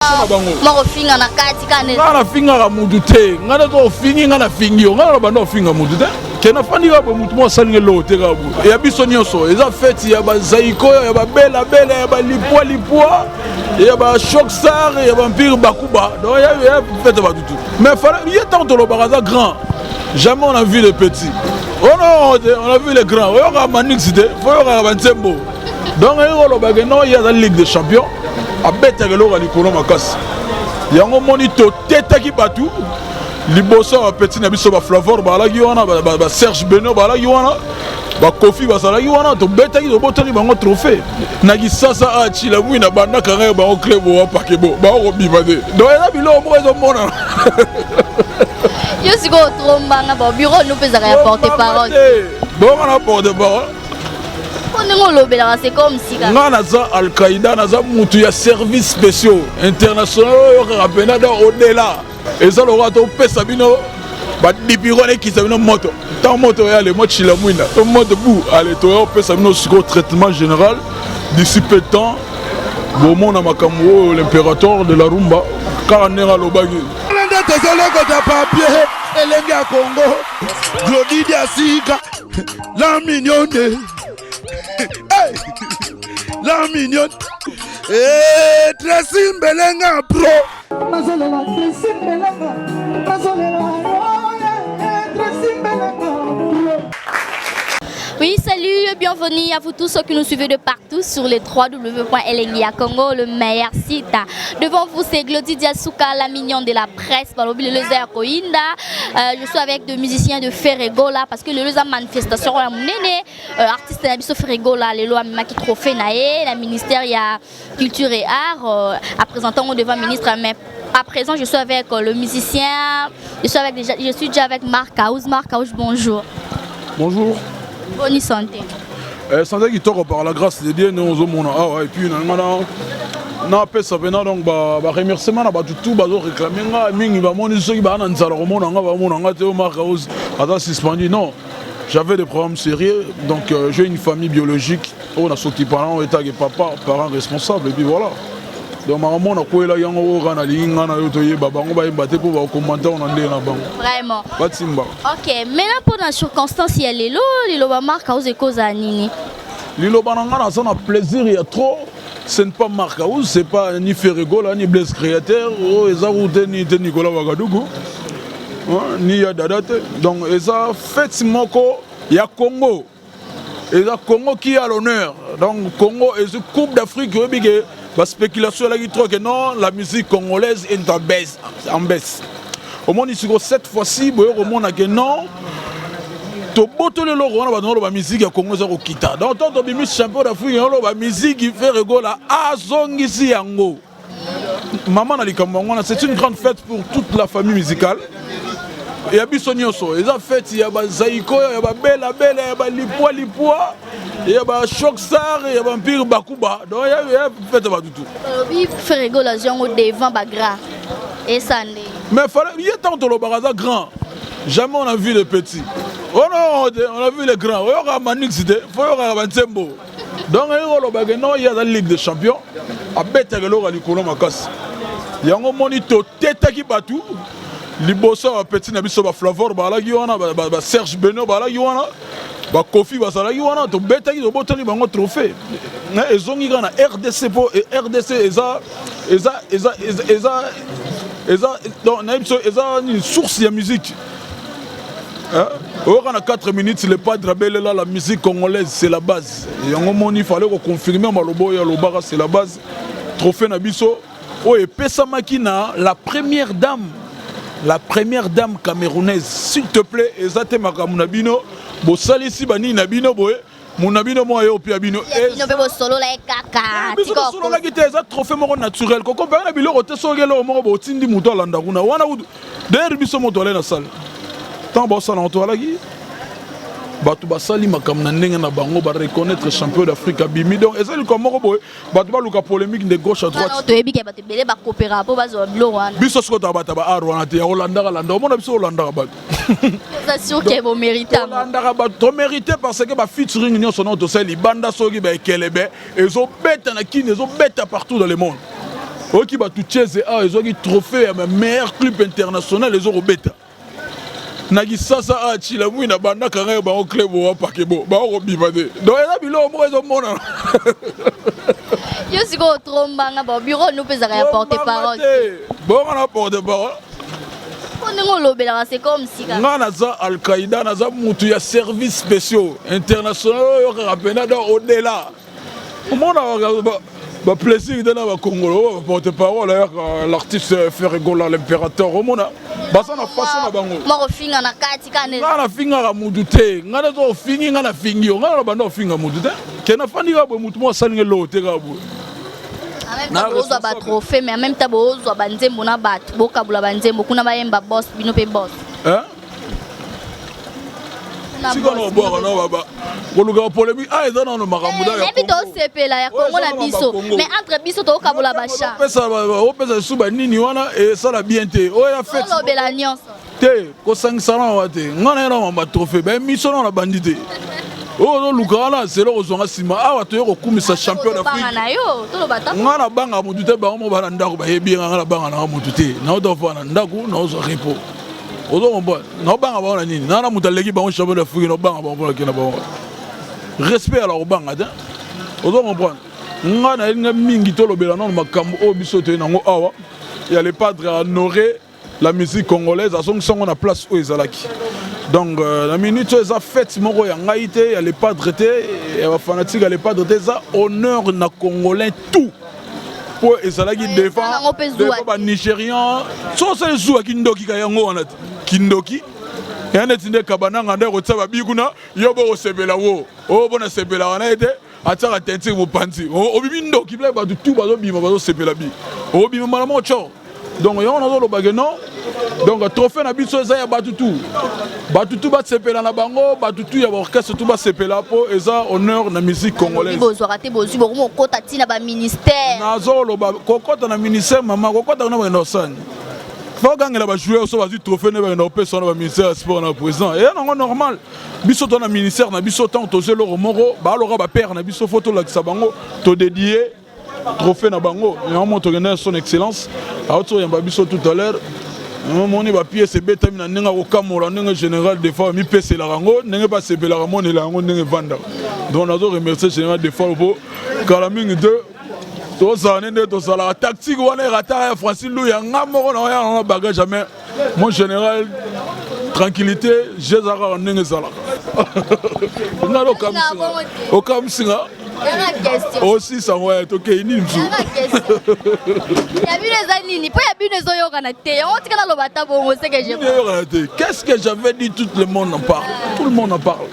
Na bango. Moko finga na kati kane. Nga nafingaka mutu te. Nga nde ofingi nga, nafingi yo. Nga na banda ofinga mutu te. Ke nafandi kaka boye, mutu moko asalinga eloko te. Kaka boye, ya biso nyonso eza feti ya bazaiko, ya babelabela, ya balipwa lipwa, ya bachocsar, ya bampire bakuba. Donc ya fête bato tu. Mais ye, ntango tolobaka aza grand, jamais on a vu les petits. Oh non, on a vu les grands. Oyokaka Manix te, fo oyokaka banzembo. Donc eyi kolobaka non, ye aza Ligue des champions, abetaka eloko ya likolo makasi. Yango moni totetaki bato liboso ya bapeti na biso. Baflavor bazalaki wana, baserge Beno bazalaki wana, bakofi bazalaki wana. Tobetaki, tobotoli bango trophée na Kisasa. Achila mwina bandaka ngai bango club wapake bo bango kobima te. Donc eza biloko moko ezomonana. Yo sikoyo trombanga ba bureau no mpe ezalaka ya porte parole. Bongo na porte parole. Mpo ndenge olobelaka, c'est comme sika. Nga naza Alqaïda, naza mutu ya service spéciaux international oyo kaka mpena. Donc au-delà eza lokola topesa bino badipiro wana, ekisa bino moto. Ntango moto oyo ale mocila mwinda to moto bu ale, toya opesa bino sikoyo traitement général. D'ici peu de temps bomona makambo oyo l'impérateur de la rumba kaka ndenge alobaki. Nde tozolokota papier elenge ya Kongo, Glodidi ya sika, la mignonne. Hey! La mignonne. Hey, Tracy Mbelenga pro. Nazolela Tracy Mbelenga, nazolela Tracy Mbelenga pro. Oui, salut, bienvenue à vous tous ceux qui nous suivez de partout sur les www.elengia Congo, le meilleur site. Devant vous, c'est Glody Diasuka, la mignonne de la presse, balobi le Loza Koinda. Je suis avec deux musiciens de Ferre Gola parce que le Loza manifestation ya munene, artiste na biso Ferre Gola, lelo amemaki trophée na ye, la ministère ya culture et art, à présentant devant ministre. Mais à présent, je suis avec le musicien, je suis déjà avec Marc House. Marc House, bonjour. Bonjour. Bonne santé. Santé kitoko, par la grâce de Dieu. Nous ozomona awa. Et puis na nga napesa mpena donc baremerciement na bato tu bazoréclame nga mingi. Bamoni soki baa na nzala komona nga, bamona nga te. O Marc House aza suspendu? Non, j'avais des programmes sérieux. Donc j'ai une famille biologique oyo nasoki parent etake papa, parent responsable. Et puis voilà, donc makambo nakwelaki yango oyo kaka nalingi nga na yo toyeba, bango bayeba te mpo bakokomanta na ndenge na bango. Vraiment. Batimba. Ok, maintenant pour la circonstance ya lelo, liloba Marc House ekozala nini? Liloba na nga, naza na plaisir ya trop. Ce n'est pas Marc House, c'est pas ni Ferre Gola ni Blaise Créateur oyo eza ku te, ni te Nicolas Wagadugu, ni ya Dada te. Donc eza fête moko ya Congo, eza Congo qui a l'honneur. Donc Congo ezwi Coupe d'Afrique. Oyebi ke baspéculation elaki trop que non, la musique congolaise est en baisse, en baisse. Omoni siko cette fois-ci boye komona ke non, tobotoli eloko wana. Bato oloba musique ya Congo eza kokita. Donc ntango tobimi champion d'Afrique, oloba musique, Ferre Gola azongisi yango mama na likambo yango wana. C'est une grande fête pour toute la famille musicale ya biso nyonso. Eza fête ya bazaiko, ya babelabela, ya balipwa lipwa, ya bachocsar, ya bampire bakuba. Donc ya fête ya bato tu. Balobi Ferre Gola azwi yango devant bagrand esa nde. Mais fallait ye, ntango tolobaka aza grand, jamais on a vu les petits. Oh non, on a vu les grands. Oyokaka Manix te, fo oyokaka banzembo. Donc eyi kolobaka non, ye aza Ligue des champions, abetaka eloko ya likolo makasi. Yango moni totetaki bato liboso ya bapeti na biso. Baflavor bazalaki wana, baserge Beno bazalaki wana, bakofi bazalaki wana. Tobetaki, tobotoli bango trophée. Ezongi kaka na RDC mpo RDC eza donc nayebi biso eza nini, source ya musique. Oyoka na 4 minutes le padre abelela la musique congolaise, c'est la base. Yango moni fallait koconfirme maloba oyo alobaka, c'est la base. Trophée na biso oyo epesamaki na la première dame, la première dame camerounaise. S'il te plaît, eza te makambo na bino bosalisi banini na bino boye, mona bino moko aye opia bino. Bino mpe bosolola ye kaka. Biso tosololaki te. Eza trophée moko naturel kokompare na biloko te. Soki eloko moko botindi moto alanda kuna wana kutu. D'ailleurs biso moto alai na salle ntango baosala yango, toalaki bato basali makambo na ndenge na bango, bareconnaître champion d'Afrique abimi. Donc eza likambo moko boye, bato baluka polémique de gauche à droite. Toyebi ke bato ebele bakopera mpo bazwa biloko wana. Biso sikoyo toka bato ba art wana te ya kolandaka landa. Omona biso olandaka bato. Oza sûr ke bomérite? Tolandaka bato, tomérite parce que bafeaturing nyonso nao tosali libanda, soki baekelebe ezobeta na Kini, ezobeta partout dans le monde. Oyoki bato Cheze awa ezwaki trophée ya meilleur clip international ezokobeta. Na Kisasa awa Chila Mwina banda kanga yo bango club wa pakebo bango kobima te. Donc eza biloko moko ezomonana. Yo sikoyo trombanga ba bureau no mpe ezalaka ya porte parole. Bongo na porte parole. Mpo ndenge olobelaka c'est comme si kaka. Nga naza Al-Qaïda, naza mutu ya service spéciaux international oyo kaka pena donc au-delà. Omona ba plaisir te na ba Congolais oyo ba porte parole ayaka l'artiste Ferre Gola l'impérateur omona baza na façon na bango. Moko finga na kati kana. Nga na fingaka mutu te. Nga nazo ofingi nga na fingi yo. Nga na banda ofinga mutu te. Ke na fandi kaka boye mutu moko asali nga eloko te kaka boye. En même temps bozwa ba trophée mais en même temps bozwa ba nzembo na bato bokabola ba nzembo kuna bayemba boss bino pe boss. Hein? Sika na obwaka na baba koluka polémique ah eza nano makambo da ya tosepela ya Congo na biso mais entre biso tokabola ba chat. Opesa opesa lisusu ba nini wana esala bien te oyo ya fête. Olobela nyonso. Te kosangisa na wa te ngai na ye na mamba trophée ba émission na bandi te oyo ozoluka wana selo kozwanga nsima awa toye kokumisa champion d'Afrique ngai nabanga motu te bango moko bana ndako bayebi ye ngai nabanga nanga motu te naotofaa na ndako naozwa repos ozo comprendre naobanga bango na nini naa na moto aleki bango champion d'Afrique naobanga bango mpona kenda bango respect ala kobanga te ozo comprendre ngai nayelinga mingi tolobela nano makambo oyo biso toye nango awa ya le padre honore la musique congolaise azongisi yango na place oyo ezalaki donc euh, na minute oyo eza fête moko ya ngai te ya le padre te ya bafanatike ya le padre te eza honneur na congolais tout mpo ezalaki devant devant banigérian soki osala ezuwa kindoki ka yango wana te kindoki ya neti nde kabananga nde kotia babi kuna yo bokosepela wo oyo bona sepela wana ye te atiaka teinture mopanzi obimi ndoki bla bato tout bazobima bazosepela bi obima mbala moko tshor donc yango nazoloba ke non donc trophée na biso eza ya bato tout bato tout basepela na bango bato tout ya baorchestre tout basepela mpo eza honneur na musique congolaise bozwaka te bozwi bokomi kokota ntina baministère nazoloba kokota na ministère mama kokota kuna bakenda kosani fo ogangela bajoueur so bazwi trophée nde bakenda kopesa wana baministère ya sport na président eya nango normal Biso to na ministère na biso tant tozo eloko moko ba loka ba père na biso faut tolakisa bango to dédier trophée na bango yango mo tokenda son excellence auti oyamba biso tout à l'heure omoni ba pièces ebetami na ndenge akokamola ndenge général des fois mipeselaka yango ndenge basepelaka monela yango ndenge evandaka donc nazo remercier général des fois po kala mingi te tozala nde nde tozalaka tactique wana erataka ya Francis Luya nga moko na oya na bagage jamais mon général tranquillité je ezalaka kaka ndenge ezalaka nga okamwisi nga osisa ngo ya tokei nini mosusu ya bino eza nini mpo ya bino ezoyokana te yango tika naloba ata bongo seke je eyokana te qu'est ce que j'avais dit tout le monde en parle tout le monde en parle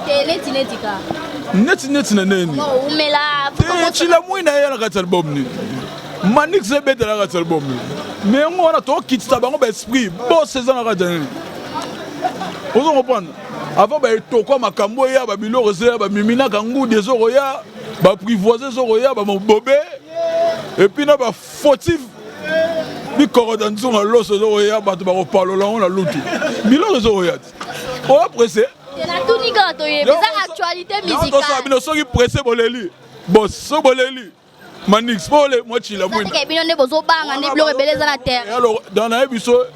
te neti neti ka neti neti na neni umela chila mwina ye na kati ya album nini Manix ebetela kati ya album nini mais yango wana tokitisa bango ba esprit boss eza na kati ya nini ozo comprendre avant baetokwa makambo eya babiloko ezoya bamiminaka ngudi ezokoya baprivoise ezokoya bamobobe epuis na bafautif bikokota nzunga loso ezokoya bato bakopalola yango na lutu biloko ezokoya te oya presse natuni kaka toyebi eza actualité musicale bino soki presse boleli bos soki boleli manix pole mwa chila mwina bino nde bozobanga nde biloko ebele eza na terre dans nayebi biso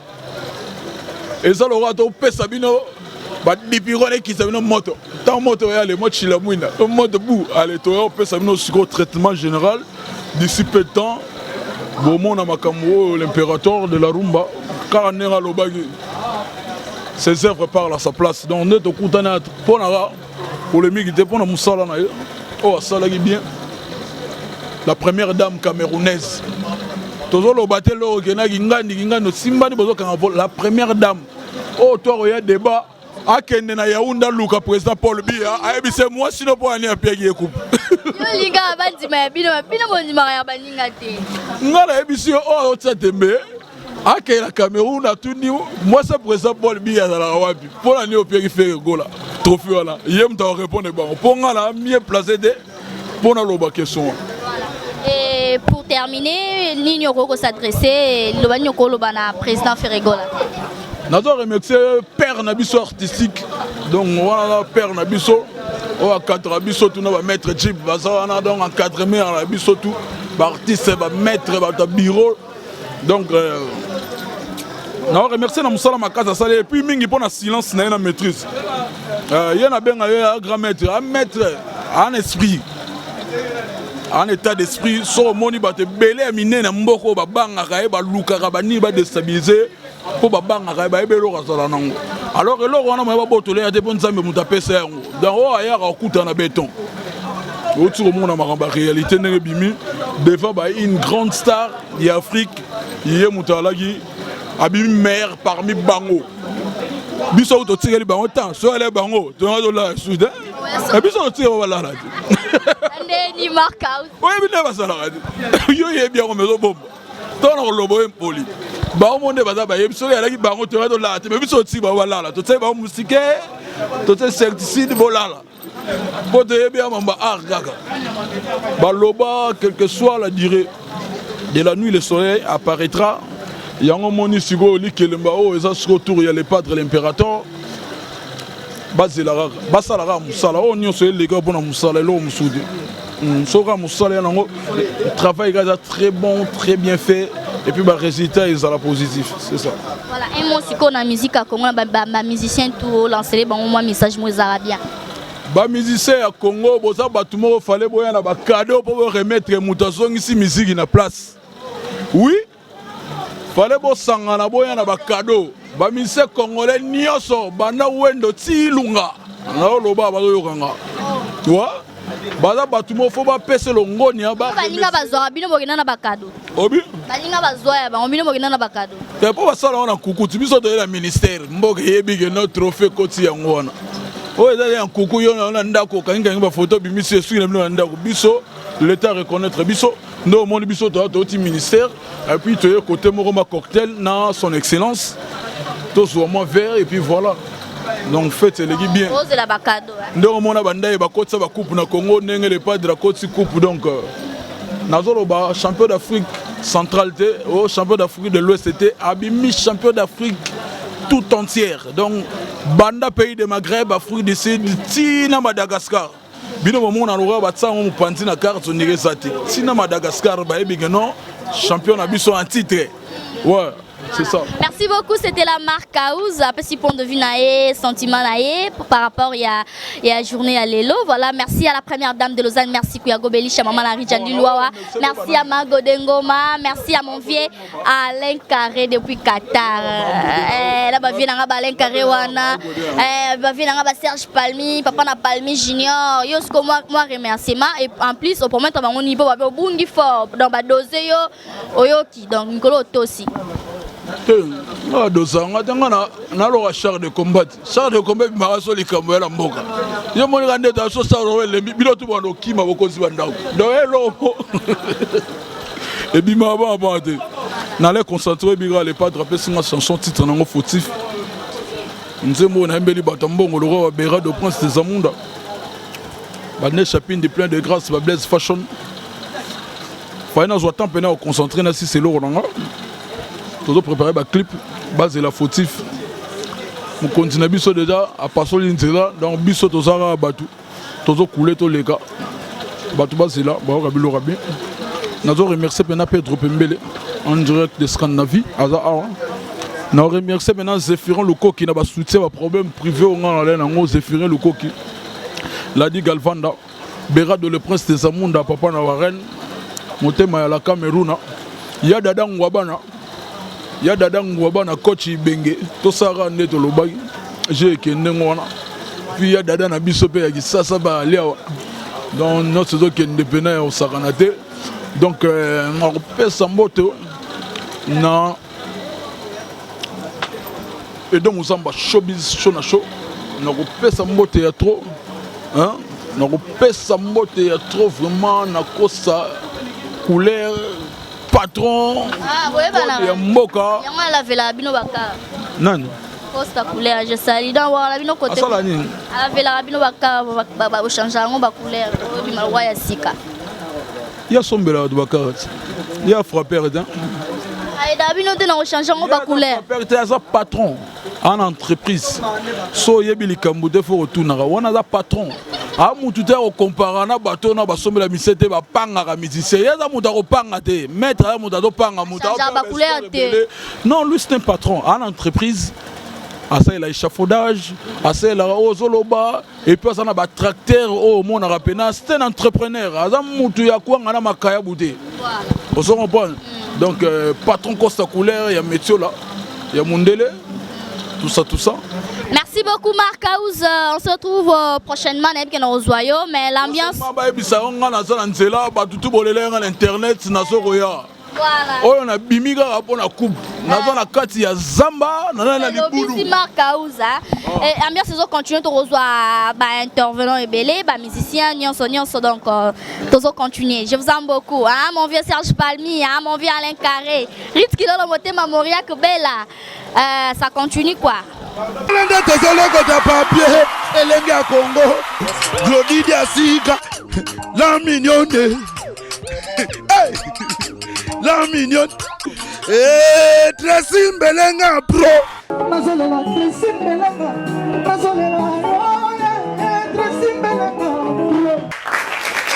eza lokola topesa bino badipiro wana ekisa bino moto ntango moto oyale mwa chila mwina moto bu ale toya kopesa bino sikoyo traitement général d'ici peu de temps bomona makambo oyo l'impérateur de la rumba kaka ndenge alobaki ses œuvres parlent à sa place donc nde tokutani mpo na polémique te mpo na mosala na ye oyo asalaki bien la première dame camerounaise tozoloba te loko okendaki ngandi kingandi osimbani bozokanga la première dame oyo to akoya débat akende na Yaounde aluka président Paul Biya ayebise mwasi no mpo ani apiaki ye coupe olingaka bandima ya bino bino bondimaka ya baninga te ngai nayebisi yo oyo otia tembe akei na Cameroun atuni mwasi ya président Paul Biya azalaka wapi mpo na nini opiaki Ferre Gola trophée wana ye moto akorépondre bango mpo ngai na mieux placé te mpo naloba question wana. Et pour terminer, nini okoki s'adresser loba nini okoloba na président Ferre Gola? Nazo remercier père na biso artistique donc wana père na biso oyo encadre biso tout na ba maître Jeep baza wana donc encadrement na biso tout. Baartiste, bamaître, bato ya bureau. Donc na remercier na mosala makasi asali, et puis mingi mpo na silence na ye na maîtrise. Ye nabenga ye a grand maître, a maître en esprit, en état d'esprit. So omoni bato ebele ya minene na mboka oyo babangaka ye, balukaka banini badéstabiliser, mpo babangaka ye, bayebi eloko azala nango. Alors eloko wana moye babotola ya te, mpo Nzambe moto apesa yango. Donc oyo ayaka kokutana na béton, oti komona makambo ya réalité ndenge ebimi devant ba une grande star ya Afrique. Ye moto alaki abimi meilleur parmi bango. Biso totikeli bango temps, so ale bango tonga tolala susu te. Biso totikeli bango balala te. Ndeni Mark House. Oyebi nde basalaka te, yo yebi yango, mezobomba to na koloba oye mpoli bango mo nde baza bayebi. Soki alaki bango, tonga tolala te. Me biso totiki bango balala, totiaki bango moustiquaire, totie insecticide, bolala, mpo toyebi ya mamba art kaka. Baloba, quelle que soit la durée de la nuit, le soleil apparaîtra. Yango moni sikoyo likelemba oyo eza sikoyo tour ya le padre l'impérateur. Bazela kaka, basala kaka mosala oyo nyonso eleka mpona mosala, eloko mosusu te. Soki kaka mosala ya nango, travail kaka eza très bon, très bien fait, et puis barésultat ezala positif, c'est ça. Voilà, un mot sikoyo na musique ya Congo, na bamusicien tout, olancele bango mwa message mo ezala bien. Bamusicien ya Congo, boza bato moko, fale boya na bacadeau mpo boremettre moto azongisi misiki na place. Oui, fale bosangana, boya na bacadeau. Bamusicien congolais nyonso, banda Wendo ti Ilunga, naoloba bazoyokanga wa baza bato moko, fo bapesa elongoni. Baninga bazwaka, bino bokenda na bacadeau. Obi. Baninga bazwa ya bango, bino bokenda na bacadeau. Te, mpo basala wana nkuku ti biso toyela ministère mboka eyebi ke no trophée koti yango wana. Oyo eza ya nkuku, yo na ndako okangikangi bafoto, bimisi esuki na bino na ndako. Biso, l'État reconnaître biso nde omoni biso toya, touti ministère, et puis toye côté moko ma cocktail na son excellence, tozwa mwa verre et puis voilà. Donc fête eleki bien. Ozela bacadeau. Ndenge omona bandai bakotisa bacoupe na Congo, ndenge le padre akotisi coupe. Donc nazoloba champion d'Afrique centrale te, o champion d'Afrique de l'Ouest te, abimi champion d'Afrique tout entière. Donc banda pays de Maghreb, Afrique du Sud, ntina Madagascar, bino bomona lokola batia yango mopanzi na carte, ondenge eza te. Ntina Madagascar bayebi ke non, champion na biso en titre. Ouais, c'est ça. Merci beaucoup, c'était la Mark House. Petit point de vue na ye, sentiment na ye par rapport à la journée ya lelo. Voilà, merci à la première dame de Lausanne, merci Kouyago Belisha, maman Larry Djandi Luawa. Merci à Mago Dengoma, merci à mon vieux Alain Carré depuis Qatar. Eh, là, bah, vieux nanga Alain Carré wana. Eh, bah, vieux nanga Serge Palmi, papa na Palmi Junior. Yo, ce que moi, moi, remerciement. Et en plus, au promet, on niveau, bah, bungi fort. Donc, bah, dosé yo, oyoki. Donc, Nicolo Tosi. Te, nga dosanga te, nga naloka char de combat. Char de combat ebimaka so likambo ya na mboka. Yo monika nde so char oyo elembi bino tu banda okima bokonzi bandako. Donc eloko ebimaka bana bana te. Nale concentré ebika le padre apesinga chanson, titre nango Fautif. Nzembo oyo nayembeli bato ya mbongo lokola babera de Prince de Zamunda, bane Chapine de plein de grâce, bablaise fashion. Faye nazwa temps mpena ya koconcentre na sisi eloko na nga. Tozoprépare baclip, bazela Fautif. Mokonzi na biso déjà apasoli nzela, donc biso toza kaka bato tozokule, toleka. Bato bazela, bayoka biloko bien. Nazo remercier mpena Pedro Pembele en direct de Scandinavie, aza awa. Na remercier mpena Zéphirin Lukoki na basoutien baproblème privé oyo nga na nango. Zéphirin Lukoki, Ladi Galvanda, Berado le Prince de Zamunda, papa na Warren, motema ya la Cameroun, ya Dada Ngwabana, ya Dada Ngwabana, coach Ibenge, tosala nde tolobaki je ekende ndenge wana. Puis ya Dada na biso mpe ya Kisasa baali awa. Donc nyonso ezokende pena ya kosakana te. Donc nakopesa mbote na Edo Mozamba, showbiz show na show. Nakopesa mbote ya trop, hein? Nakopesa mbote ya trop vraiment, nakosa couleur patron. Ah, boyebana. Ya mboka. Yango alavelaka bino bakara. Nani? Costa couleur, je salue. Donc wala bino côté. Asala nini? Alavelaka bino bakara, bochange yango bacouleur, obima roi ya sika. Ya sombela bato bakara ti ya frapper te. Ayedaka bino te na kochange yango bacouleur. Frapper te, aza patron en entreprise. So oyebi likambo te, fo kotunaka wana, aza patron. A mutu te akokompara na bato na basombela misie te, bapangaka musicien. Ye aza moto akopanga te, maître aza moto azopanga moto. Changeaka ba couleur te. Non, lui, c'est un patron ana entreprise, asalela échafaudage, asalelaka oyo ozoloba, et puis aza na batracteur oyo omonaka mpena. C'est un entrepreneur, aza mutu ya kwanga na makayabu te. Ozo comprendre? Donc patron Costa Couleur ya Metiola ya mundele, tout ça, tout ça. Merci beaucoup, Marc House. On se retrouve prochainement nayebi ke na kozwa yo, mais l'ambiance Bayebisa yo, nga naza na nzela. Bato tu bolela nga na internet, nazokoya. Oyo nabimi kaka mpo na coupe, naza na kati ya zamba, naza na libulu. Elobisi Marc House. Ambiance ezocontinue, tokozwa baintervenant ebele, bamusicien nyonso nyonso. Donc tozocontinue. Je vous aime beaucoup, hein, mon vieux Serge Palmi, hein, mon vieux Alain Carré, Rit Kilolo Motema, Moriak Bella. Ça continue, quoi. Nde tozolokota papier, Elenge ya Congo, Glodi Diasika, la mignonne. Hey! La mignonne. Hey, Tracy Mbelenga pro. Nazolela Tracy Mbelanga.